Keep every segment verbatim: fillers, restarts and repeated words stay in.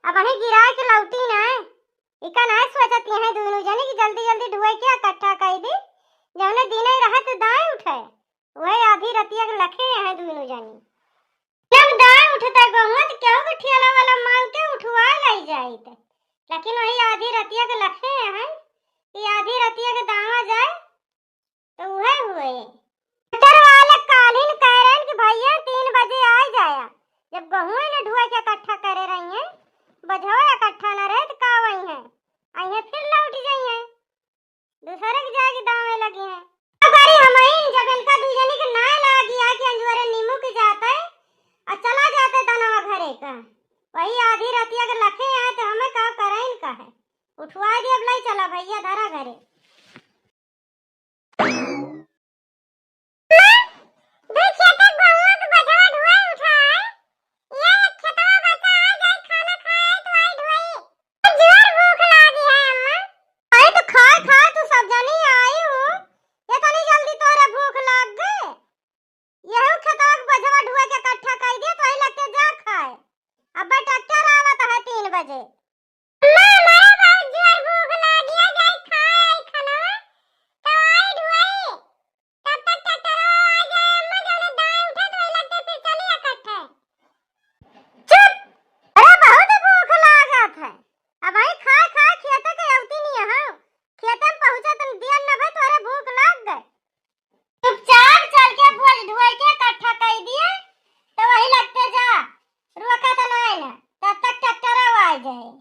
अबहीं गिराए के लौटी ना। इका ना सोचत हैं दुनू जनी कि जल्दी जल्दी ढुए के इकट्ठा कइ दी, जौने दिने रहत दाएं उठे, वही आधी रतिया के लखे हैं दुनू जनी। जब दाएं उठते गहुआ तो केहू के ठेला वाला मांग के उठवा लाई जाइत, लेकिन वही आधी रतिया के लखे हैं कि आधी रतिया के दावा जाए तो उहे हुए। ट्रैक्टर वाले कालिन कह रहे हैं कि भैया तीन बजे आ जाया, जब गहुए न ढुए के इकट्ठा करे रही हैं, बझवा इकट्ठा न रहे तो का वही हैं, आई हैं फिर लौट जाई हैं, दूसरे के जाके दावे लगी हैं। अब अरे हमइन जब इनका दू जनी के ना लागी आ कि अंजुअरे नीमू के जाते और चला जाते दनवा घरे का, वही आधी रतिया के लखे आए तो हमें का करइन का है, उठवा दे अब लाई चला भैया धरा घरे। माँ, दू खेते गहुआ के बझवा ढुए उठा है। ये एक खेतवा बचा है, जाई खाना खाए तो आई ढुए। जोर भूख लागी है अम्मा। अरे तो खाए खाए तू सब जनी आई हूँ। ये तनी जल्दी तोरे भूख लाग गए। यहू खेतवा के बझवा ढुए के इकट्ठा कइ दिया, तो वही लगते जा खाए। अब ट्रैक्टर आवत है तीन बजे। अम्मा, हमारा बहुत जोर भूख लागी है, जाई खाए आई खाना, तो आई ढुआई। तब तक ट्रैक्टर आ जाए, अम्मा, जौने दाएं उठे, तो वही लगते फिर चली इकट्ठे। चुप! अरे, बहुत भूख लागत है। अब आई खाए खाए खेते के अवती नहीं है। खेते में पहुँचा तुम दिया न भाई, तोरे भूख लाग गए। चुपचाप चल के बोझ ढुआई के इकट्ठा कइ दिए, तो वही लगते जा, रुका तो नहीं ना, तब तक ट्रैक्टर आ जाए।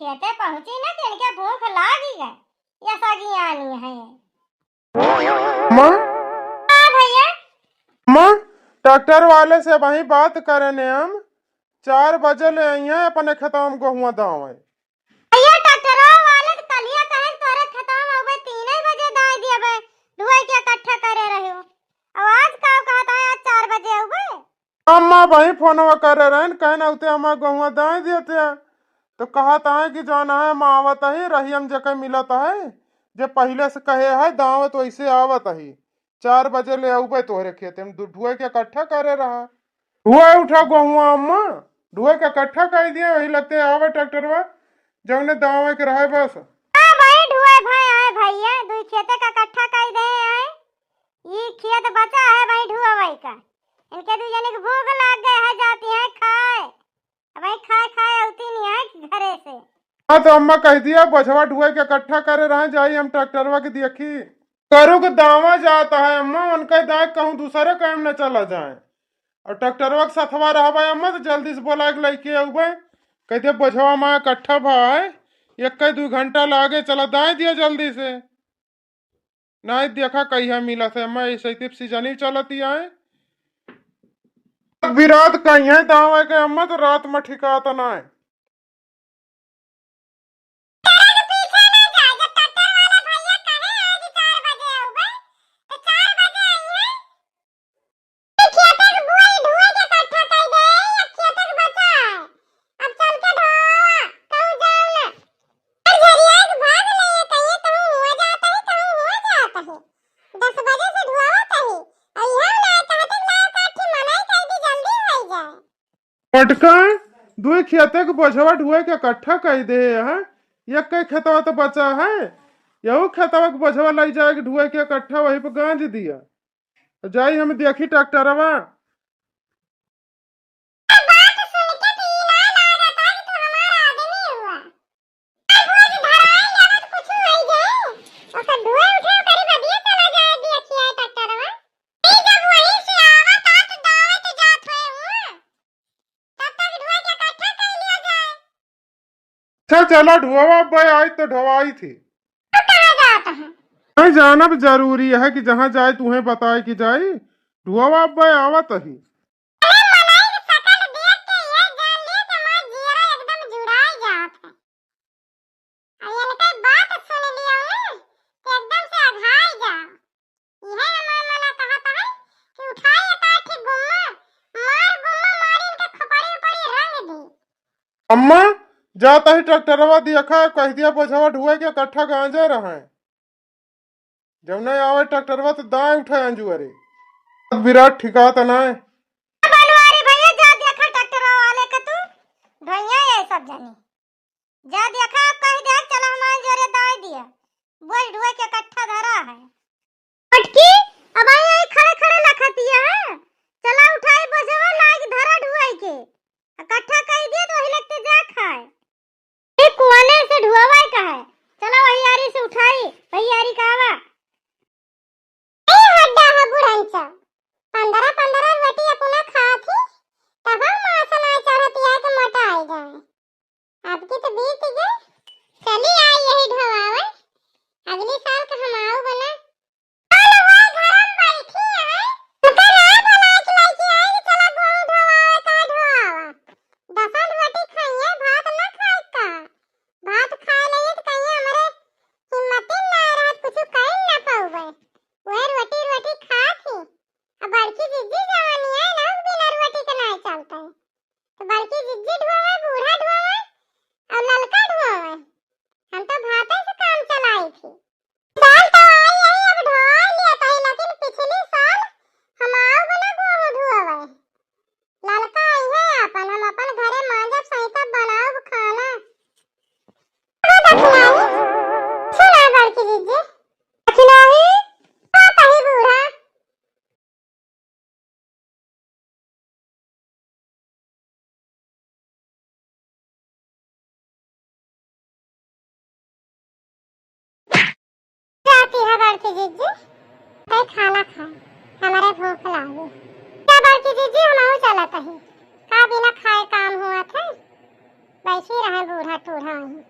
खेते पहुँची ना कि इनके भूख लागी है, ये सगी आनी है। माँ, हाँ भैया। माँ, ट्रैक्टर वाले से वही बात करे ने हम, चार बजे ले आई हैं अपने खेतवा में गहुआ दावे। भैया, ट्रैक्टरवा वाले तो कलिया कहे तोरे खेतवा में अबे तीन ही बजे दाई दिए बे, ढुआई के इकट्ठा करे रहे हो। अब आज का कहत है, आज चार बजे अबे? अम्मा वही फोनवा करे रहन, कहन उते हमार गहुआ दाई देते हैं। तो कहत है कि जौन है हम आवत ही, रही हम जेके मिलत है, जे पहिले से कहे है, दावत वैसे आवत ही। चार बजे ले अउबे तोहरे खेते में, दु-, ढुए के इकट्ठा करे रहा। ढुए उठा गहुआ अम्मा, ढुए के इकट्ठा कर दिए, वही लगते आवे ट्रैक्टरवा, जौने दावे के रहे बस। हाँ भाई, ढुए भाई आए भैया, दुई खेते का इकट्ठा कर दे आए। ई खेत बचा है भाई ढुआवे का। इनके दू जने के भूख लाग गए है, जाती हैं खाए। अब भाई खाए खाए अउती नहीं है घरे से। हाँ तो अम्मा कह दिया, बझवा ढुए के इकट्ठा करे रहे, जाई हम ट्रैक्टरवा के देखी। करू के दावा जाता है अम्मा, उनके दाए कहूँ दूसरे काम न चला जाए। और ट्रैक्टरवा के सथवा रहबे अम्मा, तो जल्दी से बोला के लइके अउबे। कहते बझवा माँ इकट्ठा भाई, एक दुई घंटा लागे, चला दाए दिया जल्दी से। नाई देखा कहिया मिला से अम्मा, ऐसे ही सीजन ही चलती आए। विराट कहीं है दावा के अम्मा, तो रात में ठिकात ना है। खेते के बुआई ढुए के इकट्ठा कर दे, या खेते के बचा है। अब चल के ढोवा, कहूँ जाओ ना। और झरिया के भाग ले, कहिए कहूँ हो जाता है, कहूँ हो जाता है। दस बजे से ढुआवत है, और यहाँ ना कहते ना काठी मनाई कर दी, जल्दी हो जाए। पटका, दुई खेते के बझवा ढुए के इकट्ठा कर दे है, एक के खेतवा तो बचा है, यहू खेतवा के बझवा लई जाए के ढुए के इकट्ठा वहीं पे गांज दिया। जाई हम देखी ट्रैक्टरवा। बात सुन के तो ई ना लागत है कि तू हमार आदमी हुआ। आज रोज धराई लागत कुछ होई जाए। ओकर ढोए उठे ओकरी बदिये चला जाए देखिए ट्रैक्टरवा। ई जब वहीं से आवत आ तो दावे तो जात हुए हुआ। तब तक ढोए के इकट्ठा कर लिया जाए। अच्छा चला ढोवा भाई, आज तो ढोवाई थी। तो कहाँ जात है? नहीं जानब जरूरी है कि जहाँ जाए तुम्हें बताए कि जाई। ढोवा भाई आवत ही। अरे मनई के शकल देख के ये जान लिए कि हमार जियरा एकदम जुड़ाई जात है। और इनके बात सुन लियो ना, तो एकदम से अघाई जाओ। इहे हमार मना कहत है कि उठाई एकाठी गुम्मा, मार गुम्मा मारी इनके खोपड़ी उपड़ी रंग दी। अम्मा, जात ही ट्रैक्टरवा देखा, कह दिया बोझवा ढुए के इकट्ठा गांजे रहे। जब नहीं आवे ट्रैक्टरवा तो दाएं उठाए अंजुअरे। विराट ठिकात ना है। बनवारी भैया जा देखा ट्रैक्टरवा वाले के तू। भैया ऐसा जानी। जा देखा, अब कहि दे, चला हमारे जोरे दाई दिया। बोझ ढोए के कट्ठा धरा है। पटकी, अब आई, आई खड़े खड़े लखतिया है। चला उठाई बोझवा, लाइक धरा ढुआई के। आ कट्ठा कहि दिया तो वही लगते जा खाए। ए, कुआने से ढुआवा का है। चला वही आरी से उठाई, वही आरी का आवा। ए हड्डा है बुढ़न सा, पंद्रह पंद्रह रोटी अपना खात ही, तब हम मासा ना चढ़तिया के मोटा आई जाए। अब की तो बीत गए, चली आई यही ढोआवे, अगली साल का हम आऊ बना। चल वो घर में बैठी है, उनका ना भलाई खिलाई के आई कि चला गोहूं ढोआवे का ढोआवा। दसन रोटी खाइए, भात ना खाए का। भात खाए लगे तो कहिए हमरे हिम्मत ही ना रहत, कुछ कह ना पाऊबे। वह रोटी रोटी खात ही। अब बड़की जिज्जी जवानी है ना, बिना रोटी के ना चलता है। तो बड़की जिज्जी ढोवे, बूढ़ा ढोवे और ललका ढोवे। हम तो भाते से काम चलाई थी। साल तो आई यही, अब ढोआ लिया था, लेकिन पिछली साल हम आऊ बना गोहूं ढोवे। ललका आई है अपन, हम अपन घरे मांजब, सैतब, बनाउब खाना। हाँ, दखिनाही, सुना बड़की जिज्जी। दखिनाही, का कही बूढ़ा? जाती है बड़की जिज्जी, कहीं खाना खाए, हमारे भूख लागी। क्या बड़की जिज्जी, हम चलत ही, का बिना खाए काम हुआ थे, बैठी रहे बूढ़ा टूढ़ा ही।